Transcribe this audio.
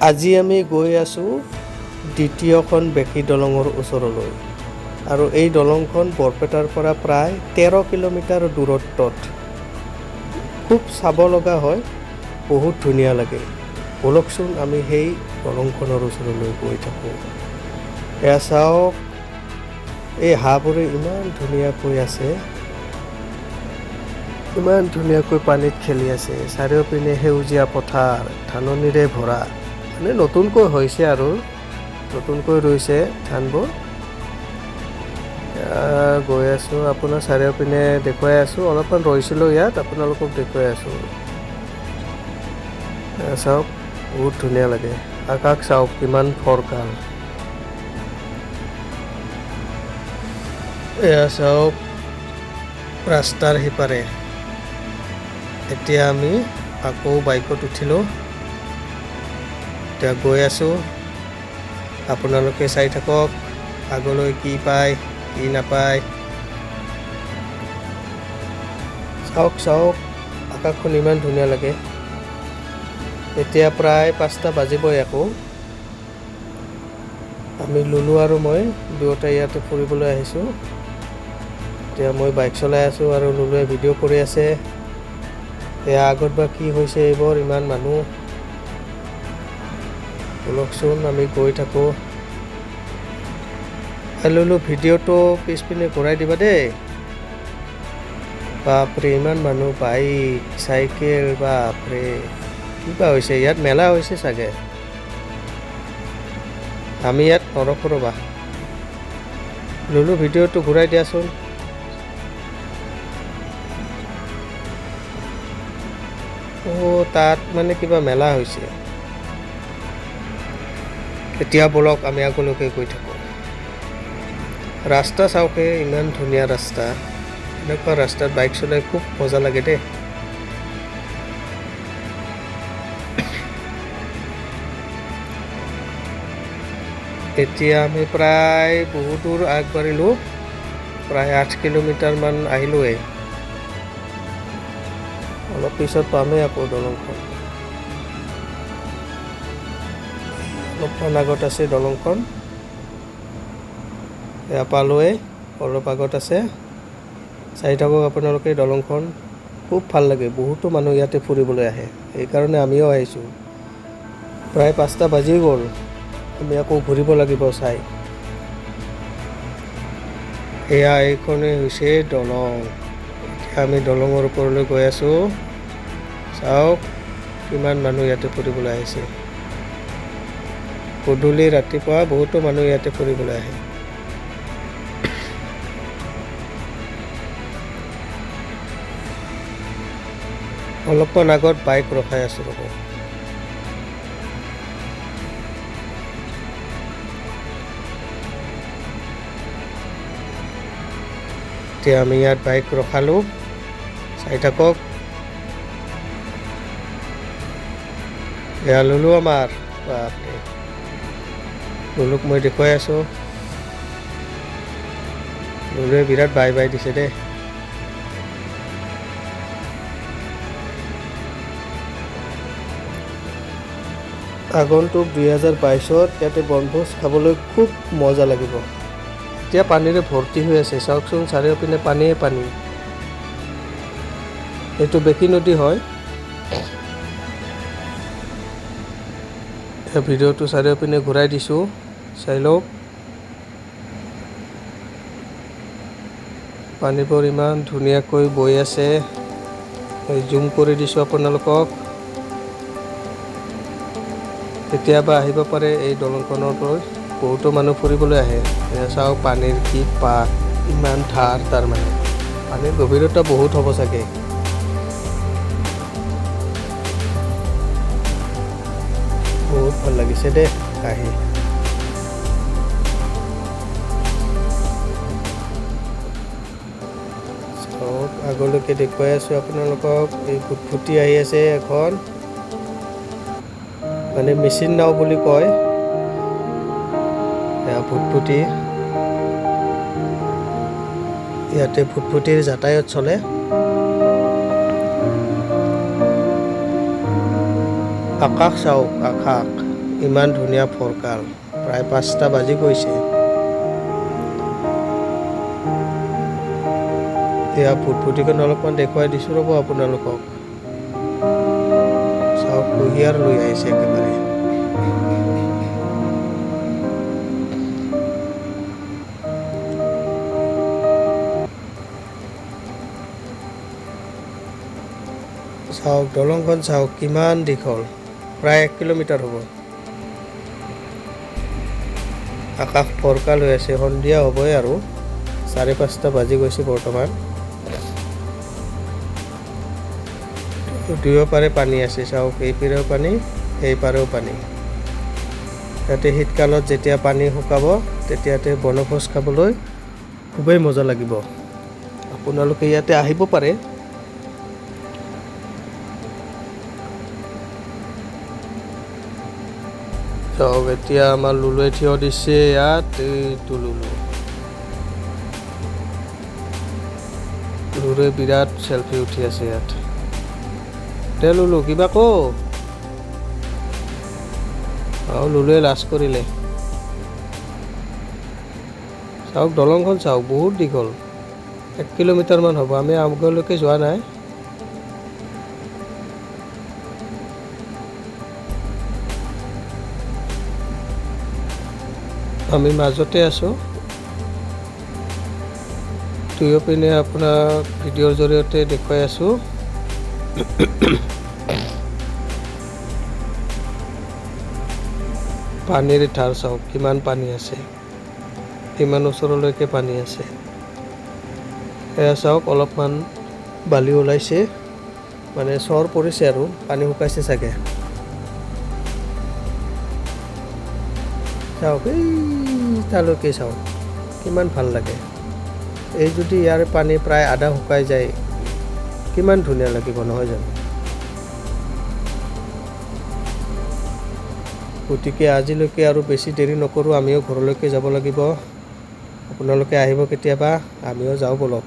আজি আমি গৈ আছোঁ দ্বিতীয়খন বেকী দলঙৰ ওচৰলৈ আৰু এই দলংখন বৰপেটাৰ পৰা প্ৰায় 13 কিলোমিটাৰ দূৰত্বত। খুব চাব লগা হয়, বহুত ধুনীয়া লাগে। ব'লকচোন, আমি সেই দলংখনৰ ওচৰলৈ গৈ থাকোঁ। এয়া চাওক, এই হাঁহবোৰে ইমান ধুনীয়াকৈ আছে, ইমান ধুনীয়াকৈ পানীত খেলি আছে। চাৰিওপিনে সেউজীয়া পথাৰ, ধাননিৰে ভৰা। মানে নতুনকৈ হৈছে আৰু নতুনকৈ ৰুইছে ধানবোৰ। গৈ আছোঁ, আপোনাৰ চাৰিওপিনে দেখুৱাই আছোঁ। অলপমান ৰৈছিলোঁ ইয়াত, আপোনালোকক দেখুৱাই আছোঁ। এয়া চাওক, বহুত ধুনীয়া লাগে। আকাশ চাওক, কিমান ফৰকাল। এয়া চাওক, ৰাস্তাৰ সিপাৰে। এতিয়া আমি আকৌ বাইকত উঠিলোঁ, এতিয়া গৈ আছোঁ। আপোনালোকে চাই থাকক আগলৈ কি পায়, কি নাপায়। চাওক চাওক, আকাশখন ইমান ধুনীয়া লাগে। এতিয়া প্ৰায় 5টা বাজিবই আকৌ। আমি লুলু আৰু মই দুয়োটাই ইয়াতে ফুৰিবলৈ আহিছোঁ। এতিয়া মই বাইক চলাই আছোঁ আৰু লুলুৱে ভিডিঅ' কৰি আছে। এয়া আগত বা কি হৈছে এইবোৰ, ইমান মানুহ। ব'লকচোন, আমি গৈ থাকোঁ। লুলু, ভিডিঅ'টো পিছপিনে ঘূৰাই দিবা দেই। বাপৰে, ইমান মানুহ, বাইক, চাইকেল, বাপৰে! কিবা হৈছে ইয়াত, মেলা হৈছে চাগে। আমি ইয়াত নৰখো, ৰ'বা। লুলু, ভিডিঅ'টো ঘূৰাই দিয়াচোন। অ' তাত মানে কিবা মেলা হৈছে। এতিয়া ব'লক, আমি আগলৈকে গৈ থাকোঁ। ৰাস্তা চাওকে, ইমান ধুনীয়া ৰাস্তা। এনেকুৱা ৰাস্তাত বাইক চলাই খুব মজা লাগে দেই। এতিয়া আমি প্ৰায় বহুত দূৰ আগবাঢ়িলোঁ, প্ৰায় 8 কিলোমিটাৰমান আহিলোঁৱেই। অলপ পিছত পামেই আকৌ দলংখন। অলপমান আগত আছে দলংখন। এয়া পালোৱেই, অলপ আগত আছে। চাই থাকক আপোনালোকে দলংখন, খুব ভাল লাগে। বহুতো মানুহ ইয়াতে ফুৰিবলৈ আহে, সেইকাৰণে আমিও আহিছোঁ। প্ৰায় 5টা বাজি গ'ল, আমি আকৌ ঘূৰিব লাগিব চাই। এয়া এইখনেই হৈছে দলং। এতিয়া আমি দলঙৰ ওপৰলৈ গৈ আছোঁ। চাওক, কিমান মানুহ ইয়াতে ফুৰিবলৈ আহিছে। গধূলি, ৰাতিপুৱা বহুতো মানুহ ইয়াতে ফুৰিবলৈ আহে। অলপমান আগত বাইক ৰখাই আছোঁ, ৰ'ব। এতিয়া আমি ইয়াত বাইক ৰখালোঁ, চাই থাকক। এয়া লুলু আমাৰ। বাপৰে, লুলুক মই দেখুৱাই আছোঁ। লুলুৱে বিৰাট বাই বাই দিছে দেই। আগন্তুক 2022ত ইয়াতে বনভোজ খাবলৈ খুব মজা লাগিব। এতিয়া পানীৰে ভৰ্তি হৈ আছে। চাওকচোন, চাৰিওপিনে পানীয়ে পানী। এইটো বেকী নদী হয়। এই ভিডিঅ'টো চাৰিওপিনে ঘূৰাই দিছোঁ, চাই লওক। পানীবোৰ ইমান ধুনীয়াকৈ বৈ আছে। মই জুম কৰি দিছোঁ আপোনালোকক। কেতিয়াবা আহিব পাৰে এই দলংখনলৈ, বহুতো মানুহ ফুৰিবলৈ আহে। এয়া চাওক, পানীৰ কি পাক, ইমান ধাৰ। তাৰমানে পানীৰ গভীৰতা বহুত হ'ব চাগে। বহুত ভাল লাগিছে দেই আহি। চাওক, আগলৈকে দেখুৱাই আছোঁ আপোনালোকক। এই ফুটফুটি আহি আছে এখন, মানে মেচিন নাও বুলি কয়। এয়া ফুটফুটি। ইয়াতে ফুটফুটিৰ যাতায়াত চলে। আকাশ চাওক, আকাশ। ইমান ধুনীয়া ফৰকাল, প্ৰায় 5টা বাজি গৈছে। এয়া ফুটফুটিখন অলপমান দেখুৱাই দিছোঁ, ৰ'ব আপোনালোকক। চাওক, কুঁহিয়াৰ লৈ আহিছে একেবাৰে। চাওক দলংখন, চাওক কিমান দীঘল, প্ৰায় 1 কিলোমিটাৰ হ'ব। আকাশ ফৰকাল হৈ আছে, সন্ধিয়া হ'বই আৰু, 5:30 বাজি গৈছে বৰ্তমান। দুয়োপাৰে পানী আছে, চাওক, এই পাৰেও পানী, সেই পাৰেও পানী। ইয়াতে শীতকালত যেতিয়া পানী শুকাব, তেতিয়াতে বনভোজ খাবলৈ খুবেই মজা লাগিব। আপোনালোকে ইয়াতে আহিব পাৰে। চাওক, এতিয়া আমাৰ লুলুৱে থিয় দিছে ইয়াত। এইটো লুলু, লুলুৱে বিৰাট চেলফি উঠি আছে ইয়াত। দে লুলু, কিবা ক। আৰু লুলুৱে লাজ কৰিলে। চাওক দলংখন, চাওক, বহুত দীঘল, 1 কিলোমিটাৰমান হ'ব। আমি আগলৈকে যোৱা নাই। আমি মাজতে আছোঁ। দুয়োপিনে আপোনাক ভিডিঅ'ৰ জৰিয়তে দেখুৱাই আছোঁ। পানীৰ ধাৰ চাওক, কিমান পানী আছে, ইমান ওচৰলৈকে পানী আছে। এয়া চাওক, অলপমান বালি ওলাইছে, মানে চৰ পৰিছে আৰু পানী শুকাইছে চাগে। চাওক, এই তালৈকে চাওক, কিমান ভাল লাগে। এই যদি ইয়াৰ পানী প্ৰায় আধা শুকাই যায়, কিমান ধুনীয়া লাগিব, নহয় জানো? গতিকে আজিলৈকে আৰু বেছি দেৰি নকৰোঁ, আমিও ঘৰলৈকে যাব লাগিব। আপোনালোকে আহিব কেতিয়াবা, আমিও যাওঁ ব'লক।